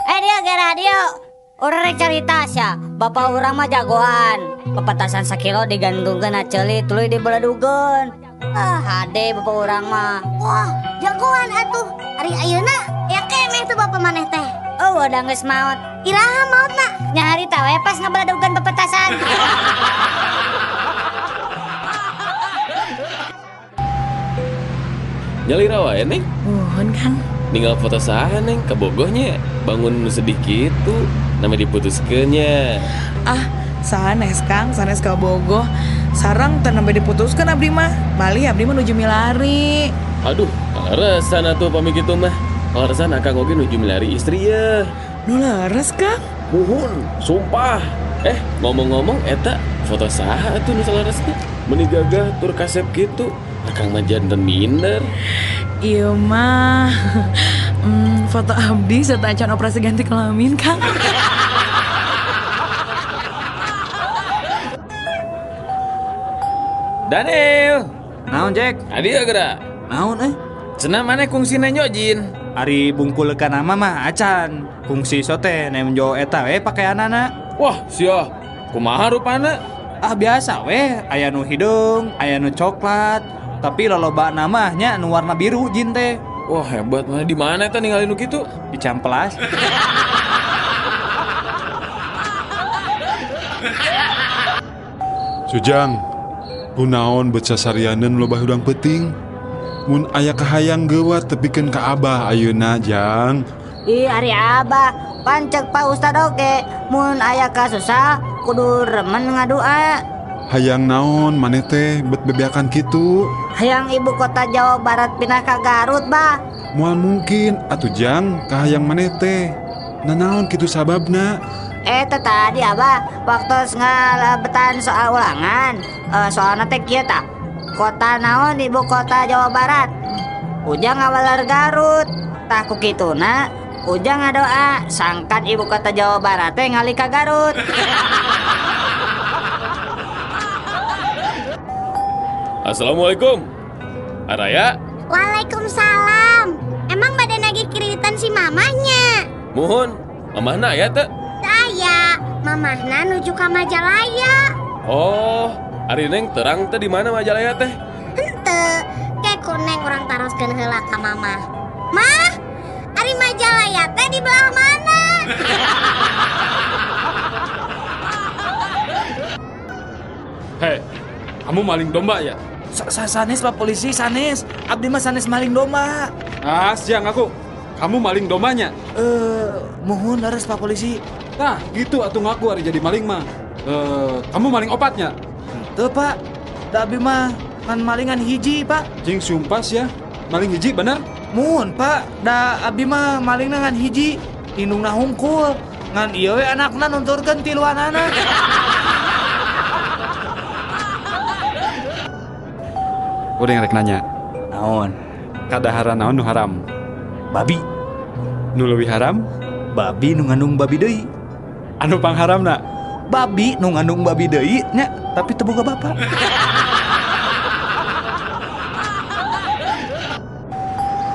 Dia ge radio. Urang rek carita sia, bapak urang mah jagoan. Pepetasan sakilo digantungkeun na ceuli tuluy dibeledugeun. Ah, hade bapak urang mah. Wah, jagoan atuh. Ari ayeuna ya keneh tuh bapak maneh teh. Oh, udah geus maot. Iraha maotna? Nya harita we pas ngabeledugeun pepetasan. Nyalira wae, Neng. Muhun, Kang. Ninggal foto saha, Neng, kabogohnya. Bangun nu sedih kitu, nama diputuskeun nya. Ah, sanes, Kang, sanes kabogoh. Sareng teu nembe diputuskeun abdi mah. Malih abdi mah nuju milari. Aduh, kaleresan atuh pami kitu mah. Kaleresan akang oge nuju milari istri ya. Nu leres, Kang? Muhun, sumpah. Ngomong-ngomong eta foto saha atuh nu saleresna? Meuni gagah tur kasep kitu. Akang mah janten minder. Ieu mah foto abdi serta acan operasi ganti kelamin, Kang. Daniel. Naon, Jack? Adi geura. Naon euy? Cenah maneh kungsi nenjo jin. Ari bungkulekan nama mah acan. Kungsi sote nemjo eta we pakeanana. Wah, sia. Kumaha rupana? Ah biasa we, aya nu hideung, aya nu coklat. Tapi loloba nama nya nu warna biru jin teh. Wah, hebat mana di mana eta ningali nu kitu? Di Cihampelas. Sujang, kunaon bet sasarianeun loba hudang peuting? Mun aya kahayang geuwat tepikeun ka abah ayeuna, Jang. Ih, ari abah, pancek Pak Ustad oge, mun aya kasusah kudu remen ngadua. Hayang naon maneh teh bet bebeakan kitu? Hayang ibu kota Jawa Barat pindah ka Garut, Bah. Moal mungkin atuh Jang kahayang maneh teh. Nanaon kitu sababna? Eta tadi abah waktu ngalebetan soal ulangan, soalna teh kieu tah. Kota naon ibu kota Jawa Barat? Ujang ngawaler Garut. Tah ku kituna Ujang ngadoa sangkan ibu kota Jawa Barat teh ngalih ka Garut. Assalamualaikum. Araya. Waalaikumsalam. Emang badan lagi kreditan si mamahnya? Muhun, mamahna aya teh? Aya, mamahna nuju ka Majalaya. Oh, ari Neng terang teh di mana Majalaya teh? Henteu, ke ku Neng urang taroskeun heula ka mamah. Mah, ari Majalaya teh di belah mana? Hei, kamu maling domba ya? Sanes Pak Polisi, sanes. Abdi mah sanes maling domba. Ah, siang aku. Kamu maling dombanya? Mohon leres Pak Polisi. Nah, gitu atuh ngaku ari jadi maling mah. Kamu maling opatnya? Henteu, Pak. Da abdi mah ngan malingan hiji, Pak. Jing sumpah ya. Maling hiji bener? Muhun, Pak. Da abdi mah malingna ngan hiji, indungna hungkul. Ngan ieu we anakna nunturkeun tiluanana. Udah yang rek nanya. Naon? Kadaharan naon nu haram? Babi. Nu leuwih haram? Babi nu ngandung babi deui. Anu pangharamna? Babi nu ngandung babi deui nya, tapi teu boga bapak.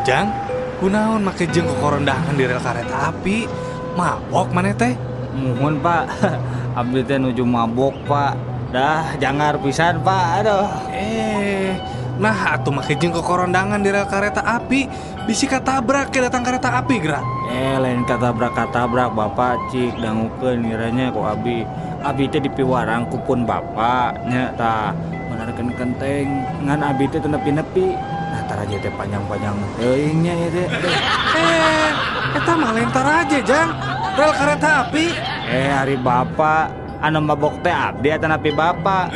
Jang, kunaon make jeung kokorondangan di rel kareta api? Mabok maneh teh? Muhun, Pak. Abdi teh nuju mabok, Pak. Dah jangar pisan, Pak. Aduh. Nah atuh make jeung kokorondangan di rel kareta api, bisi katabrak ke datang kereta api gerak. Lain katabrak-katabrak Bapak cik dangukeun ngiranya ku abi. Abi teh dipiwarang ku pun bapak nya tah menarkeun kenteng ngan abi teh teu nepi-nepi. Nah taraje teh panjang-panjang teuing nya ieu teh. Eta mah lain taraje, Jang. Rel kereta api. Ari bapak anu mabok teh abdi atanapi bapak.